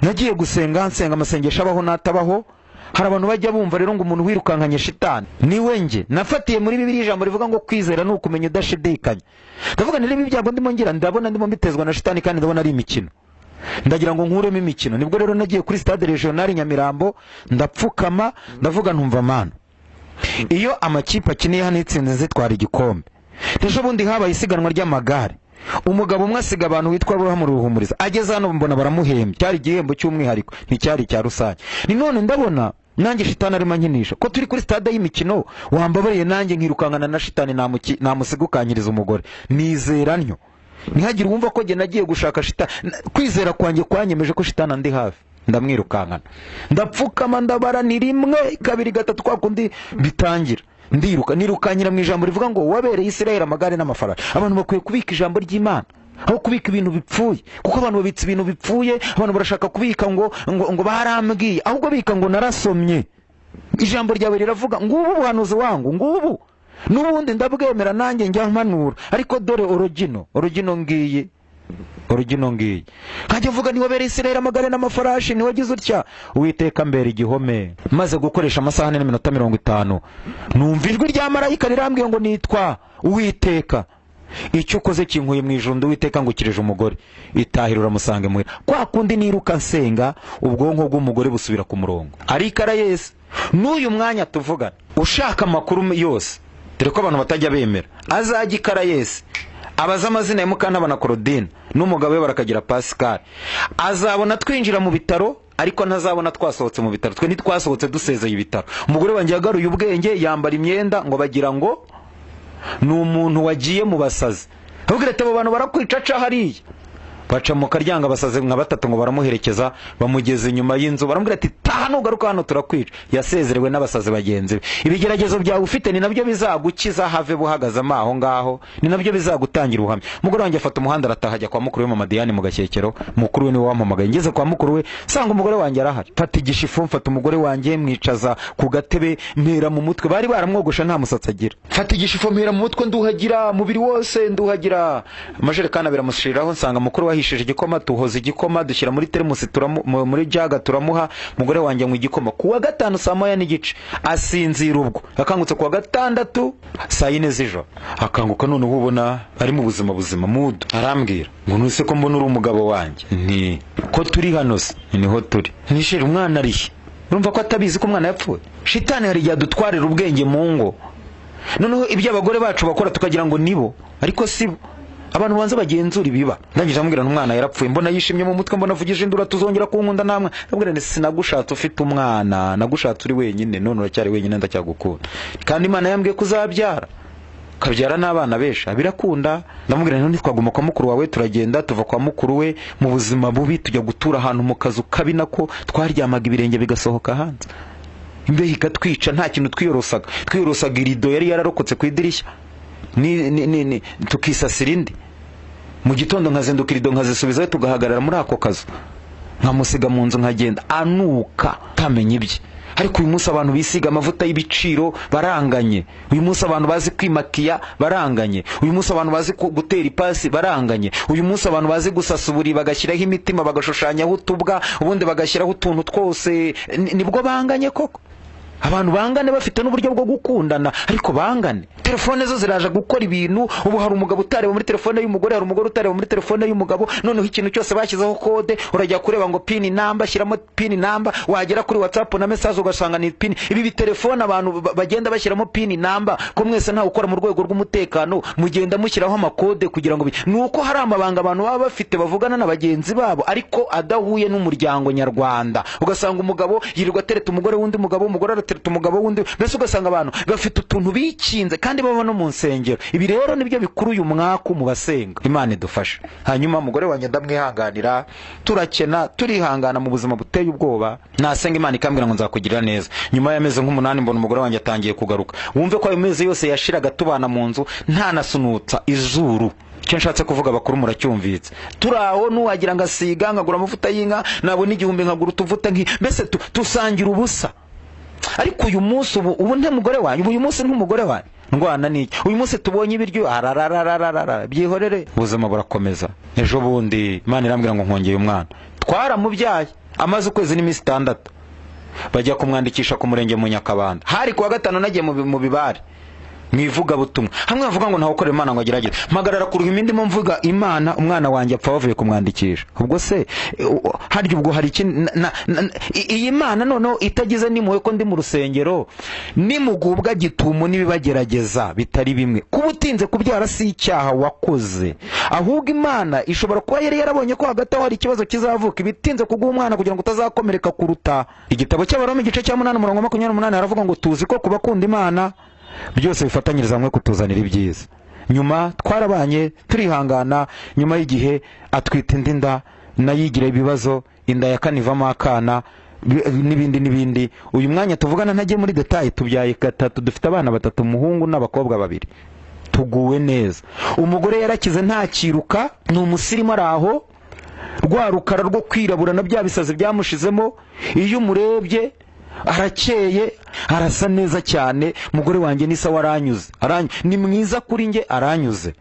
Nagiye gusenga, nsenga amasengesho abaho n'atabaho. Hari abantu bajya bumva rero ngo umuntu wirukankanye shitani niwe. Nge nafatiye muri Bibiliya ijambo rivuga ngo kwizera ni ukumenya udashidikanya. Ndavuga nti rero ibyago ndimo ngira, ndabona ndimo mbitezwa na shitani, kandi ndabona ari imikino, ndagira ngo nkuremo imikino. Nibwo rero nagiye kuri stade regional Nyamirambo, ndapfukama, ndavuga ntumva mana, iyo amakipe akiniye hano itsinze zitwara igikombe. Ejo bundi habaye isiganwa ry'amagare, umugabo umwe asiga abantu witwa Aburahamu Ruhumuriza, ageze hano mbona baramuhembye, cyari igihembo cy'umwihariko, nticyari icya rusange. Ni none ndabona nanjye shitani arimo ankinisha, ko turi kuri stade y'imikino, wambabariye nanjye nkirukankana na shitani, namusiga ukanyiriza umugore. Nizera ntyo, ntihagire uwumva ko njye nagiye gushaka shitani. Kwizera kwanjye kwanyemeje ko shitani andi hafi, ndamwirukankana, ndapfukama, ndabara ni 1 2 3, kwa kundi bitangira ndiruka, nirukankira mu ijambo rivuga ngo wabereye Isirayeli amagare n'amafarasi. Abantu bakwiye kubika ijambo ry'Imana aho kubika ibintu bipfuye, kuko abantu babitse ibintu bipfuye. Abantu barashaka kubika ngo ngo, ngo barambwiye, ahubwo bika ngo narasomye ijambo ryawe riravuga ngubu ubuhanuzi wangu ngubu, n'ubundi ndabwemera nanjye njya mpanura, ariko dore origino ngiyi, origino ngiyi. Nkajya mvuga ni wabereye Isirayeli amagare n'amafarashi, ni wagize utya. Uwiteka mbere igihome. Maze gukoresha amasaha 4 n'iminota 50, numva ijwi rya marayika rirambwiye ngo nitwa Uwiteka, icyo ukoze kinkuye mu ijuru, Uwiteka ngukirije umugore, itahira uramusange muhira. Kwa kundi niruka nsenga, ubwonko bw'umugore busubira ku murongo. Ariko Yesu n'uyu mwanya tuvugana, ushaka amakuru yose, dore ko abantu batajya bemera, azajya i Karayesi abaza amazina ya Mukantabana Claudine n'umugabo we barakagira Pascal, azabona twinjira mu bitaro, ariko ntazabona twasohotse mu bitaro. Twe ntitwasohotse dusezeye ibitaro. Umugore wanjye yagaruye ubwenge, yambara imyenda ngo bagira ngo ni umuntu wagiye mu basazi. Ahubwo ati abo bantu barakwica, aca hariya, baca mu karyanga abasazi nka 3 ngo baramuherekeza, bamugeza inyuma y'inzu, baramubwira ati taha nugaruka hano turakwica. Yasezerewe n'abasazi bagenzi be. Ibigeragezo byawe ufite ni nabyo bizagukiza, have buhagazemo aho ngaho, ni nabyo bizagutangira ubuhamya. Umugore wanjye afata umuhanda arataha, ajya kwa mukuru we Mama Diane mu Gashyekero. Mukuru we niwe wampamagaye. Ngeze kwa mukuru we sanga umugore wanjye arahari. Mfata igishifu, mfata umugore wanjye mwicaza ku gatebe, mpera mu mutwe, bari baramwogosha nta musatsi agira. Mfata igishifu mpera mu mutwe, nduhagira umubiri wose, nduhagira amajerekani abiri amushiriraho. Nsanga mukuru wahishije igikoma, tuhoza igikoma dushyira muri teremusi, muri jaga turamuha. Umugore wanjye anywa igikoma kuwa gatanu saa 1:30 asinzira. Ubwo akangutse kuwa gatandatu saa 4 z'ijoro akanguka, noneho ubona ari mu buzima buzima mudu. Arambwira ngo nuse ko mbona uri umugabo wanjye, nti ko turi hano se? Niho turi. Nishira umwana arihe? Urumva ko atabizi ko umwana yapfuye. Shitani hari igihe adutwarira ubwenge mu ngo, noneho ibyo abagore bacu bakora tukagira ngo nibo, ariko sibo. Abantu banza bagenzura ibiba. Ndangije amubwira umwana yarapfuye, mbona yishimye mu mutwe, mbona avugije induru, tuzongera kunkunda namwe. Ndabwira nti sinagushatse ufite umwana, nagushatse uri wenyine, none uracyari wenyine, ndacyagukunda. Kandi Imana yambwiye kuzabyara, kabyara n'abana benshi, birakunda. Ndamubwira nti twaguma kwa mukuru wawe, turagenda tuva kwa mukuru we mu buzima bubi, tujya gutura ahantu mu kazu kabi, nako twaryamaga ibirenge bigasohoka hanze, imbeho ikatwica, nta kintu twiyorosaga, twiyorosaga irido yari yararokotse ku idirishya, ni tukisasira indi. Mu gitondo nkazinduka irido nkazisubizayo, tugahagarara muri ako kazu, nkamusiga mu nzu nkagenda anuka tamenya ibye. Ariko uyu munsi abantu bisiga amavuta y'ibiciro baranganye, uyu munsi abantu bazi kwimakiya baranganye, uyu munsi abantu bazi gutera ipasi baranganye, uyu munsi abantu bazi gusasa uburiri bagashyiraho imitima, bagashushanyaho utubwa, ubundi bagashyiraho utuntu twose, nibwo banganye koko. Abantu bangane bafite n'uburyo bwo gukundana, ariko bangane. Telefone zo ziraje gukora ibintu. Ubu hari umugabo utareba muri telefone y'umugore, hari umugore utareba muri telefone y'umugabo. Noneho ikintu cyose bashyizeho kode, urajya kureba ngo pin number, shyiramo pin number, wagera kuri WhatsApp na message ugasanga ni pin. Ibi bitelefone abantu bagenda bashyiramo pin number, ko mwese nta ukora mu rwego rw'umutekano, mugenda mushyiraho amakode kugira ngo nuko hari amabanga abantu baba bafite bavugana na bagenzi babo, ariko adahuye n'umuryango nyarwanda. Ugasanga umugabo yirirwa atereta umugore w'undi mugabo, umugore atereta umugabo w'undi, mbese ugasanga abantu bafite utuntu bikinze kandi baba no mu nsengero. Ibi rero nibyo bikuru uyu mwaka mu basenga. Imana idufashe. Hanyuma umugore wanjye ndamwihanganira, turakena, turihangana mu buzima buteye ubwoba. Nasenga Imana ikambwira ngo nzakugirira neza. Nyuma y'amezi nk'umunani mbona umugore wanjye atangiye kugaruka. Wumve ko ayo mezi yose yashiraga tubana mu nzu nta nasunutsa izuru. Icyo nshatse kuvuga abakuru muracyumvitse. Turaho nuwagira ngo asiga nkagura amavuta y'inka, nabona 1000 nkagura utuvuta nki, mbese tusangira ubusa. Ariko uyu munsi ubu nte mugore wanyu, uyu munsi ntumugore wanyu ndwana niki? Uyu munsi tubonye ibiryo arararararara byihorere, ubuzima burakomeza. Ejo bundi Imana irambwira ngo nkongeye umwana, twaramubyaye Amaze ukwezi n'iminsi 6 bajya kumwandikisha ku murenge mu Nyakabanda. Hari kuwa gatanu nagiye mu bibare mu ivugabutumwa, hamwe bavuga ngo ntawukorera Imana ngo agerageze. Mpagarara ku ruhimbi ndimo mvuga Imana, umwana wanjye apfa bavuye kumwandikisha. Ubwo se harya ubwo hari ikindi? Iyi Mana noneho itagize n'impuhwe ko ndi mu rusengero, nimugubwa gitumo n'ibibagerageza bitari bimwe. Kuba utinze kubyara si icyaha wakoze, ahubwo Imana ishobora kuba yari yarabonye ko hagati aho hari ikibazo kizavuka, ibitinze kuguha umwana kugira ngo utazakomereka kuruta. Igitabo cy'Abaroma igice cya 8 umurongo 28 haravuga ngo tuzi ko kubakunda Imana byose bifatanyiriza hamwe kutuzanira ibyiza. Nyuma twarabanye turihangana, nyuma y'igihe atwita indi nda nayigira ibibazo, inda ya kane ivamo akana n'ibindi n'ibindi. Uyu mwanya tuvugana ntagiye muri detail, tubyaye 3, dufite abana 3, umuhungu n'abakobwa 2, tuguwe neza. Umugore yarakize ntakiruka, ni umusirimu ari aho, rwa rukara rwo kwirabura na bya bisazi byamushizemo, iyo umurebye arakeye, arasa neza cyane. Mugore wanjye ni sawa, aranyuze, ni mwiza kuri nge, aranyuze.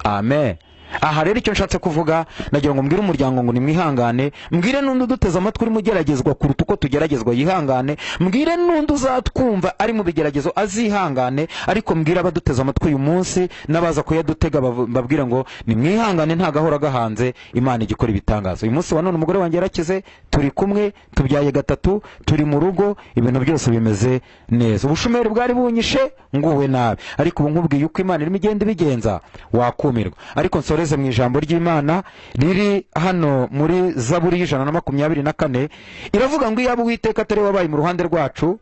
Amen. Aha rero icyo nshatse kuvuga, nagira ngo mbwire umuryango ngo nimwihangane, mbwire n'undi uduteze amatwi urimo ugeragezwa kuruta uko tugeragezwa yihangane, mbwire n'undi uzatwumva ari mu bigeragezo azihangane, ariko mbwire abaduteze amatwi uyu munsi n'abaza kuyadutega babwire ngo nimwihangane, nta gahora gahanze, Imana igikora ibitangaza. Uyu munsi wa none umugore wanjye yarakize, turi kumwe, tubyaye 3, turi mu rugo, ibintu byose bimeze neza. Ubushomeri bwari bunyishe nguwe nabi, ariko ubu nkubwiye uko Imana irimo igenda ibigenza wakumirwa. Ariko nsoreze mu ijambo ry'Imana riri hano muri Zaburi 124, iravuga ngo iyaba Uwiteka atari wabaye mu ruhande rwacu,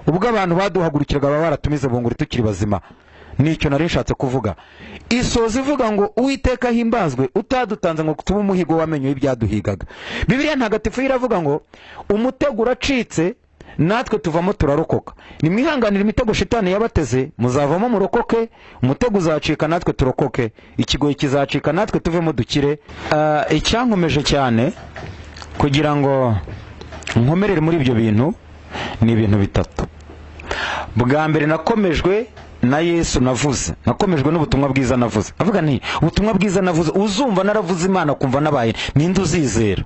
ubwo abantu baduhagurukiraga baba baratumize bunguri tukiri bazima. Nicyo nari nshatse kuvuga. Isoza ivuga ngo Uwiteka ahimbazwe utadutanze ngo tube umuhigo wamenyo y'ibyaduhigaga. Bibiliya ntagatifu iravuga ngo umutego uracitse natwe tuvamo turarokoka. Nimwihanganire imitego shitani yabateze, muzavamo murokoke, umutego uzacika natwe turokoke, ikigoyi kizacika natwe tuvemo dukire. Icyankomeje cyane kugira ngo nkomerere muri ibyo bintu ni ibintu bitatu. Bwa mbere nakomejwe na Yesu navuze, nakomejwe n'ubutumwa bwiza navuze. Avuga nti ubutumwa bwiza navuze, uzumva naravuze Imana kumva nabaye, ninde uzizera?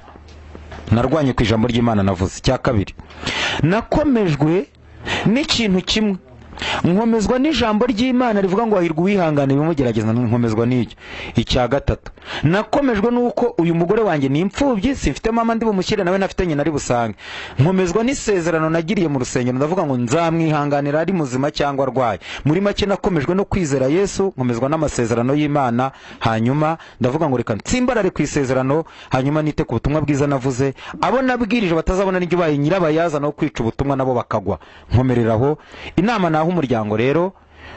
Narwanye ku ijambo ry'Imana navuze. Cya kabiri, nakomejwe n'ikintu kimwe, nkomezwa n'ijambo ry'Imana rivuga ngo hahirwa uwihangana ibimugerageza, nkomezwa n'icyo. Icya gatatu, nakomejwe n'uko uyu mugore wanjye ni imfubyi, simfite mama ndi bumushyire nawe ntafite nyina ari busange. Nkomezwa n'isezerano nagiriye mu rusengero, ndavuga ngo nzamwihanganira ari muzima cyangwa arwaye. Muri make nakomejwe no kwizera Yesu, nkomezwa n'amasezerano y'Imana, hanyuma ndavuga ngo reka nsimbarare ku isezerano, hanyuma nite ku butumwa bwiza navuze, abo nabwirije batazabona n'ibyo baye nyirabayazana wo kwica ubutumwa nabo bakagwa. Nkomereraho inama naho umuryango rero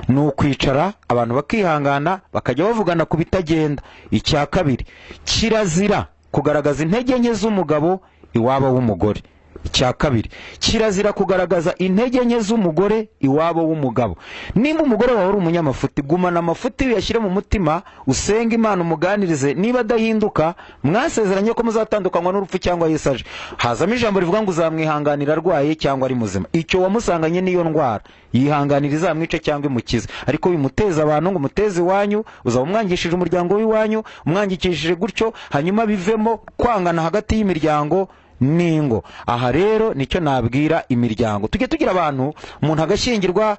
ni ukwicara abantu bakihangana, bakajya bavugana ku bitagenda. Icya kabiri, kirazira kugaragaza intege nke z'umugabo iwabo w'umugore. Icya kabiri, kirazira kugaragaza intege nke z'umugore iwabo w'umugabo. Nimba umugore wawe ari umunyamafuti, gumana amafuti uyashyire mu mutima, usenge Imana umuganirize. Niba adahinduka, mwasezeranye ko muzatandukanywa n'urupfu cyangwa Yesu aje. Hazamo ijambo rivuga ngo uzamwihanganira arwaye cyangwa ari muzima. Icyo wamusanganye niyo ndwara, yihanganira izamwice cyangwa imukize. Ariko bimuteza abantu ngo umuteze iwanyu, uzaba umwangishije umuryango w'iwanyu, umwangikishije gutyo, hanyuma bivemo kwangana hagati y'imiryango ningo. Aha rero nicyo nabwira imiryango. Tujye tugira abantu, umuntu agashyingirwa,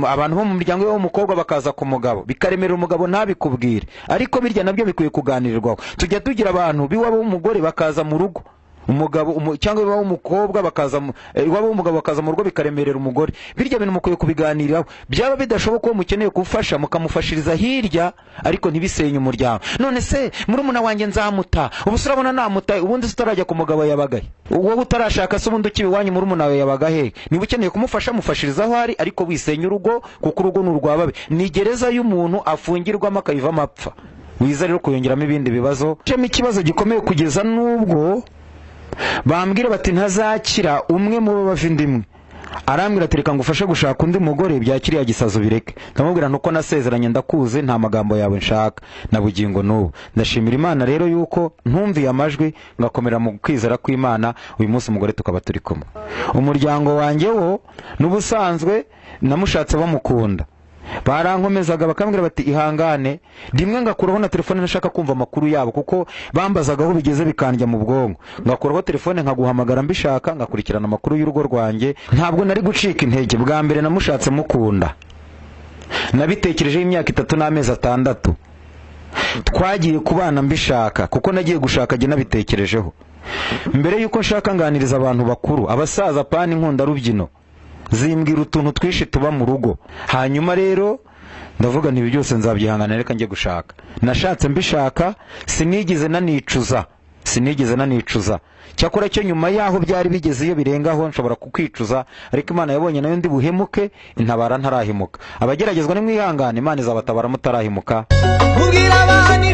abantu bo mu miryango y'umukobwa bakaza ku mugabo, bikaremerera umugabo ntabikubwire, ariko birya nabyo bikwiye kuganirirwaho. Tujye tugira abantu biwabo w'umugore bakaza mu rugo, umugabo cyangwa iwabo w'umukobwa bakaza iwabo w'umugabo bakaza mu rugo, bikaremerera umugore. Birya bintu mukwiye kubiganiriraho. Byaba bidashoboka ko mukeneye gufasha, mukamufashiriza hirya, ariko ntibisenye umuryango. None se murumuna wanjye nzamuta, ubu se urabona namuta, ubundi se utarajya ku mugabo yabagahe? Wowe utarashaka se ubundi ukiba iwanyu murumuna wawe yabagahe? Niba ukeneye kumufasha, mufashiriza aho ari, ariko wisenya urugo, kuko urugo ni urwababe, ni gereza y'umuntu afungirwamo akayivamo apfa. Wiza rero kuyongeramo ibindi bibazo. Ikibazo gikomeye kugeza n'ubwo bambwira bati ntazakira umwe mu bo bavindimwe. Arambwira ati reka ngufashe gushaka undi mugore, bya kiriya gisazo bireke. Ndamubwira nuko nasezeranye ndakuze, nta magambo yawe nshaka na bugingo n'ubu. Ndashimira Imana rero yuko ntumviye amajwi, ngakomera mu kwizera kw'Imana, uyu munsi umugore tukaba turi kumwe. Umuryango wanjye wo n'ubusanzwe namushatse bamukunda. Barankomezaga, bakambwira bati: "Ihangane." Rimwe ngakuraho na telefone, ntashaka kumva amakuru yabo, kuko bambazaga aho bigeze bikandya mu bwonko. Ngakuraho telefone, nkaguhamagara mbishaka, ngakurikirana amakuru y'urugo rwanjye. Ntabwo nari gucika intege. Bwa mbere namushatse mukunda, nabitekerejeho imyaka 3 n'amezi 6. Twagiye kubana mbishaka, kuko nagiye gushaka jye nabitekerejeho. Mbere y'uko nshaka, nganiriza abantu bakuru, abasaza, pani inkundarubyino, zimbwira utuntu twinshi tuba mu rugo. Hanyuma rero ndavuga nti: "Ibi byose nzabyihangana, reka njye gushaka." Nashatse mbishaka, sinigeze nanicuza, sinigeze nanicuza. Cyakora cyo nyuma y'aho byari bigeze, iyo birengaho nshobora kukwicuza, ariko Imana yabonye nayo ndi buhemuke, intabara ntarahemuka. Abageragezwa nimwihangane, Imana izabatabara mutarahemuka. Ubwira abantu.